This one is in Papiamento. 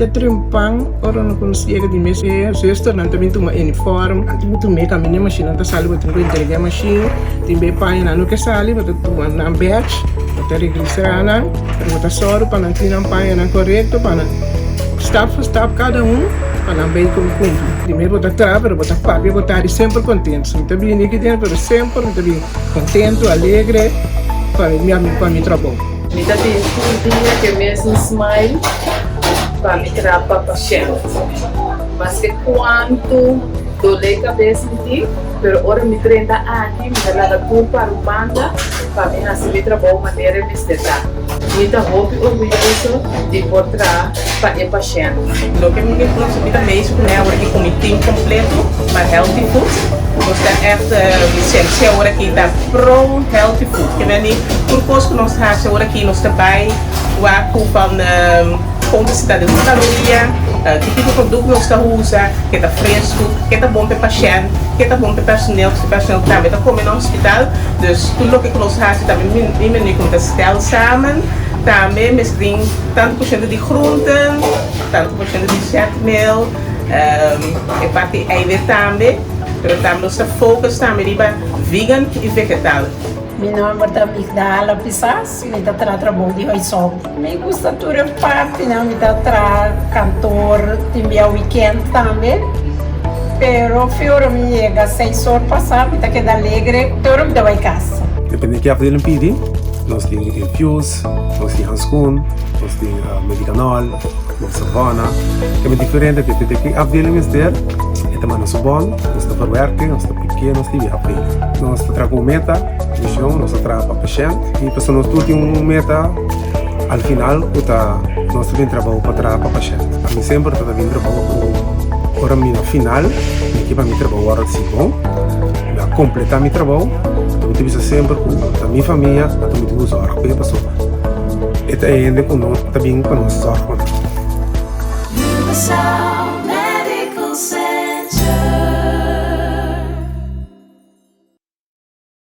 Mainta trempan ora no ku nos yega di mes e zusternan ta bin tuma uniform. Antes bo tuma e kaminda e mashinnan ta sali bo tin ku entrega e mashin. Tin be pañanan no ke sali bo ta tuma nan batch bo ta regresá nan pero bo ta sòru pa nan tin nan pañanan korekto pa nan stap for stap kada un pa nan bay ku kumpli. Primer bo ta traha pero bo ta papia bo ta di semper kontentu. Mi ta bini aki den pero semper mi ta bini kontentu alegre pa mi pa mi trabou. Mi ta bin tur dia ku e mesun smile pa mi traha pa pashènt. Maske kuantu dolé kabes mi tin, pero ora mi drenta aki mi ta laga tur para un banda pa mi hasi mi trabou manera e mester ta. Mi ta hopi orguyoso di por traha pa e pashènt. Loke mi mi ta bezig kuné awor aki ku mi team kompleto pa healthy food. Nos ta ègt sensi awor aki ta pro healthy food. Ke men di tur kos ku nos hasi awor aki nos ta bai wak ku van kon ta sita den su kaloria, ki tipo produkto nos ta usa, ke ta fresku, ke ta bon pa e pashènt, ke ta bon pa e personel, pasobra e personel tambe ta kome na hospital. Dus tur loke ku nos hasi tambe mi menu ku mi ta stel samen tambe mester tin tantu por shento di groenten, tantu por shento di zetmeel, e parti eiwit tambe, pero tambe nos ta focus tambe riba vegan y vegetal. Mi nomber ta Migdala Pisas, mi ta traha trabou di huishouden. Mi gusta tur e partinan, mi ta traha kantoor tin bia weekend tambe, pero fi ora mi yega seis or pasa mi ta keda alegre te ora mi ta bai kas. Depende ki afdeling pidi, nos tin infuus, nos tin hanskoen, nos tin medicanol, nos savana, keme diferente depende ki afdeling mester, e ta manda su bon, nos ta verwerke, nos ta pike, nos libi afdeling. Nos ta traha ku un meta, mision, nos ta traha pa pashent i pasobra nos tur tin un meta al final ku ta nos ta bin trabou pa traha pa pashent. Ami semper ta bin trabou ku ora mi na final mi ke pa mi trabou wòrdu hasi bon, mi a kompletá mi trabou, mi ta bisa semper ku ta mi famia anto mi tin ku zòrg p'e pasobra e ta e hende ku no ta bin pa nos zòrg pa nan.